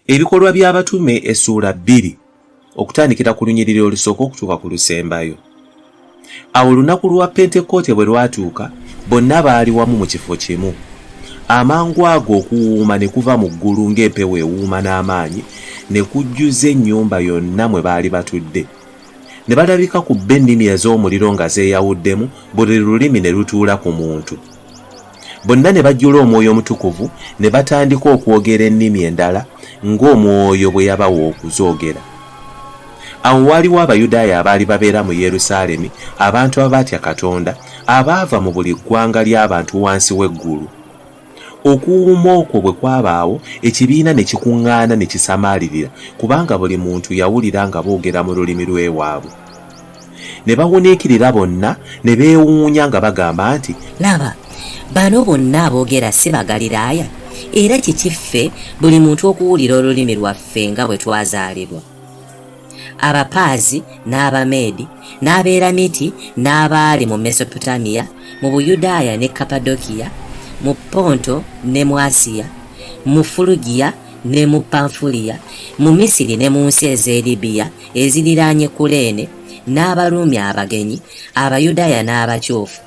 Ebikolwa by'Abatume essuula bbiri okutandikira ku lunyiriri olusooka okutuuka ku lusembayo. Awo olunaku lwa Pentekoote bwe lwatuuka, bonna baali wamu mu kifo kimu. Amangu ago okuwuuma ne kuva mu ggulu ng'empewo ewuuma n'amaanyi, ne kujjuza ennyumba yonna mwe baali batudde. Ne balabika ku bo ennimi ez'omuliro nga zeeyawuddemu, buli lulimi ne lutuula ku muntu. Bonna ne bajjula Omwoyo Omutukuvu, ne batandika okwogera ennimi endala ng'Omwoyo bwe yabawa okuzoogera. Awo waaliwo Abayudaaya abaali babeera mu Yerusaalemi, abantu abaatya Katonda, abaava mu buli ggwanga ly'abantu wansi w'eggulu. Okuwuuma okwo bwe kwabaawo, ekibiina ne kikuŋŋaana ne kisamaalirira, kubanga buli muntu yawulira nga boogera mu lulimi lw'ewaabwe. Ne bawuniikirira bonna, ne beewuunya nga bagamba nti. Laba, bano bonna aboogera si Bagaliraaya? Era kiki ffe buli muntu okuwulira olulimi lwaffe nga bwe twazaalibwa? Abapaazi n'Abameedi n'Abeeramiti n'abaali mu Mesopotamiya, mu Buyudaaya ne Kapadokiya, mu Ponto ne mu Asiya, mu Fulugiya ne mu Panfuliya, mu Misiri ne mu nsi ez'e Libiya eziriraanye Kuleene, n'Abaruumi abagenyi, Abayudaaya n'abakyufu,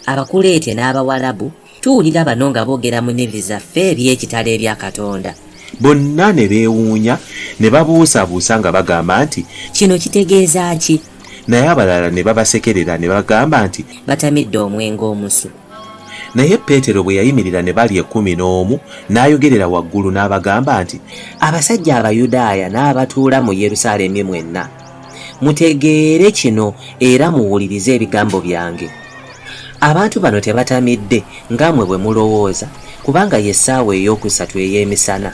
Abakuleete n'Abawalabu, tuwulira bano nga boogera mu nnivi zaffe eby'ekitalo ebya Katonda. Bonna ne beewuunya, ne babuusabuusa nga bagamba nti. Kino kitegeeza ki? Naye abalala ne babasekerera ne bagamba nti. Batamidde omwenge omusu. Naye Peetero bwe yayimirira ne bali 11, n'ayogerera waggulu n'abagamba nti. Abasajja Abayudaaya n'abatuula mu Yerusaalemi mwenna, mutegeere kino era muwulirize ebigambo byange. Abantu bano tebatamidde nga mmwe bwe mulowooza, kubanga ye ssaawa eyookusatu ey'emisana.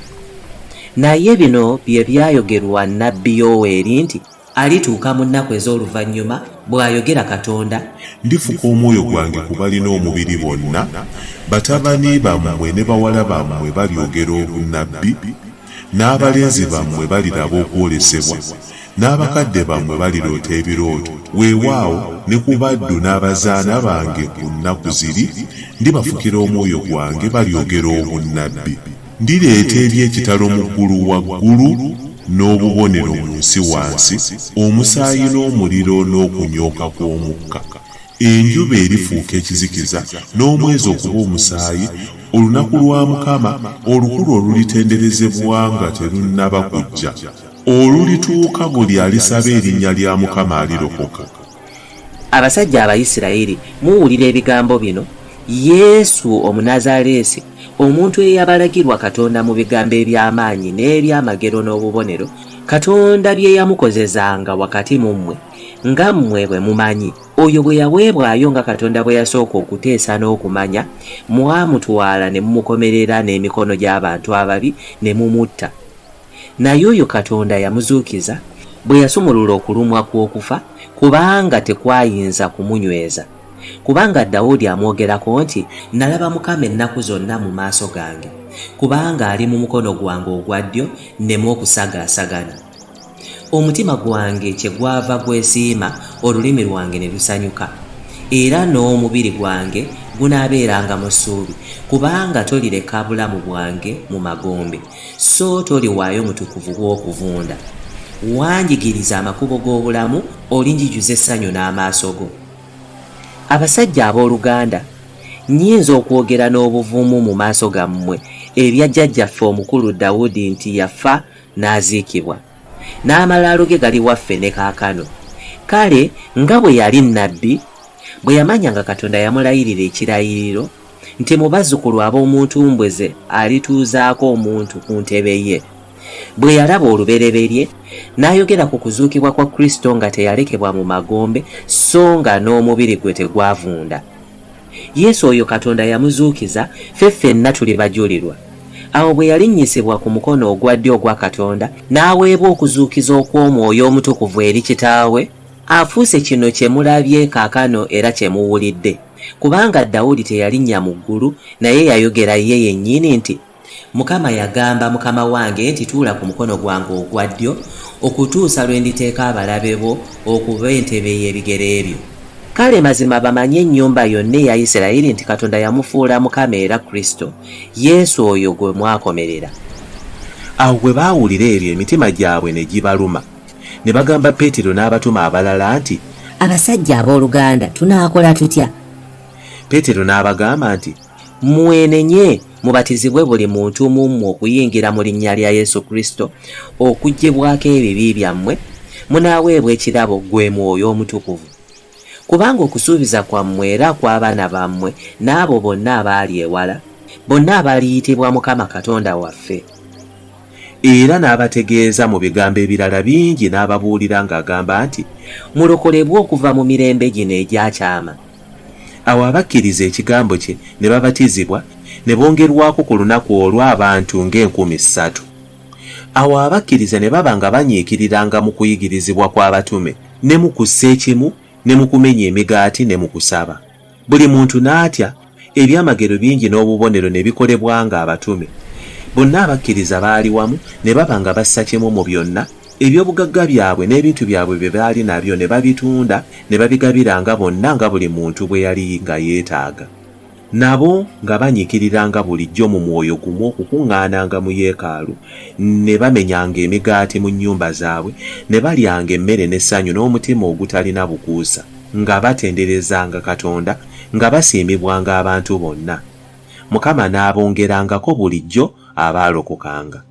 Naye bino bye byayogerwa nnabbi Yoweeri nti. Alituuka mu nnaku ez'oluvannyuma, bw'ayogera Katonda. Ndifuka omwoyo gwange ku balina omubiri bonna, batabani bammwe ne bawala bammwe balyogera obunnabbi, n'abalenzi bammwe baliraba okwolesebwa, n'abakadde bammwe baliroota ebirooto, weewaawo, ne ku baddu n'abazaana bange ku nnaku ziri ndibafukira omwoyo gwange, balyogera obunnabbi. Ndireeta eby'ekitalo mu ggulu waggulu n'obubonero mu nsi wansi, omusaayi n'omuliro n'okunyooka kw'omukka. Enjuba erifuuka ekizikiza, n'omwezi okuba omusaayi, olunaku lwa Mukama olukulu olulitenderezebwa nga terunnaba kujja. Olulituuka buli alisaba erinnya lya Mukama alirokoka. Abasajja Abayisirayiri, muwulira ebigambo bino, Yesu Omunnazaaleesi, omuntu eyabalagirwa Katonda mu bigambo eby'amaanyi n'ebyamagero n'obubonero, Katonda bye yamukozezanga wakati mu mmwe, nga mmwe bwe mumanyi. Oyo bwe yaweebwayo nga Katonda bwe yasooka okuteesa n'okumanya, mwamutwala ne mumukomerera n'emikono gy'abantu ababi ne mumutta. Naye oyo Katonda yamuzuukiza, bwe yasumulula okulumwa kw'okufa, kubanga tekwayinza kumunyweza. Kubanga Dawudi amwogerako nti. Nalaba Mukama ennaku zonna mu maaso gange, kubanga ali mu mukono gwange ogwa ddyo nneme okusagaasagana. Omutima gwange kyegwava gwesiima, olulimi lwange ne lusanyuka, era n'omubiri gwange gunaabeeranga mu ssuubi, kubanga tolireka bulamu bwange mu magombe, so toliwaayo mutukuvu wo okuvunda. Wanjigiriza amakubo g'obulamu, olinjijuza essanyu n'amaaso go. Abasajja abooluganda, nnyinza okwogera n'obuvumu mu maaso gammwe ebya jjajjaffe omukulu Dawudi nti yafa n'aziikibwa, n'amalaalo ge gali waffe ne kaakano. Kale nga bwe yali nnabbi, bwe yamanya nga Katonda yamulayirira ekirayiriro nti mu bazzukulu ab'omu ntumbwe ze alituuzaako omuntu ku ntebe ye, bwe yalaba olubereberye, n'ayogera ku kuzuukibwa kwa Kristo nga teyalekebwa mu magombe so nga n'omubiri gwe tegwavunda. Yesu oyo Katonda yamuzuukiza, ffe ffenna tuli bajulirwa. Awo bwe yalinnyisibwa ku mukono ogwa ddyo ogwa Katonda, n'aweebwa okuzuukiza okw'Omwoyo Omutukuvu eri Kitaawe, afuuse kino kye mulabye kaakano era kye muwulidde. Kubanga Dawudi teyalinnya mu ggulu, naye yayogera ye yennyini nti. Mukama yagamba Mukama wange nti, Tuula ku mukono gwange ogwa ddyo, okutuusa lwe nditeeka abalabe bo okuba entebe y'ebigere byo. Kale mazima bamanye ennyumba yonna eya Isirayiri nti Katonda yamufuula Mukama era Kristo, Yesu oyo gwe mwakomerera. Awo bwe baawulira ebyo emitima gyabwe ne gibaluma, ne bagamba Peetero n'abatume abalala nti, Abasajja abooluganda, tunaakola tutya? Peetero n'abagamba nti, Mwenenye, mubatizibwe buli muntu mu mmwe okuyingira mu linnya lya Yesu Kristo okuggyibwako ebibi byammwe, munaaweebwa ekirabo gwe Mwoyo Omutukuvu. Kubanga okusuubiza kwammwe era kw'abaana bammwe n'abo bonna abaali ewala, bonna abaliyitibwa Mukama Katonda waffe. Era n'abategeeza mu bigambo ebirala bingi n'ababuulira ng'agamba nti, Mulokolebwe okuva mu mirembe gino egyakyama. Awo abakkiriza ekigambo kye ne babatizibwa, ne bongerwako ku lunaku olwo abantu ng'enkumi ssatu. Awo abakkiriza ne baba nga banyiikiriranga mu kuyigirizibwa kw'abatume, ne mu kussa ekimu, ne mu kumenya emigaati ne mu kusaba. Buli muntu n'atya, ebyamagero bingi n'obubonero ne bikolebwanga abatume. Bonna abakkiriza baali wamu, ne baba nga bassa kimu mu byonna, eby'obugagga byabwe n'ebintu byabwe bye baali nabyo ne babitunda ne babigabiranga bonna nga buli muntu bwe yali nga yeetaaga. Nabo nga banyiikiriranga bulijjo mu mwoyo gumu okukuŋŋaananga mu yeekaalu, ne bamenyanga emigaati mu nnyumba zaabwe, ne balyanga emmere n'essanyu n'omutima ogutalina bukuusa, nga batenderezanga Katonda, nga basiimibwanga abantu bonna. Mukama n'abongerangako bulijjo abaalokokanga.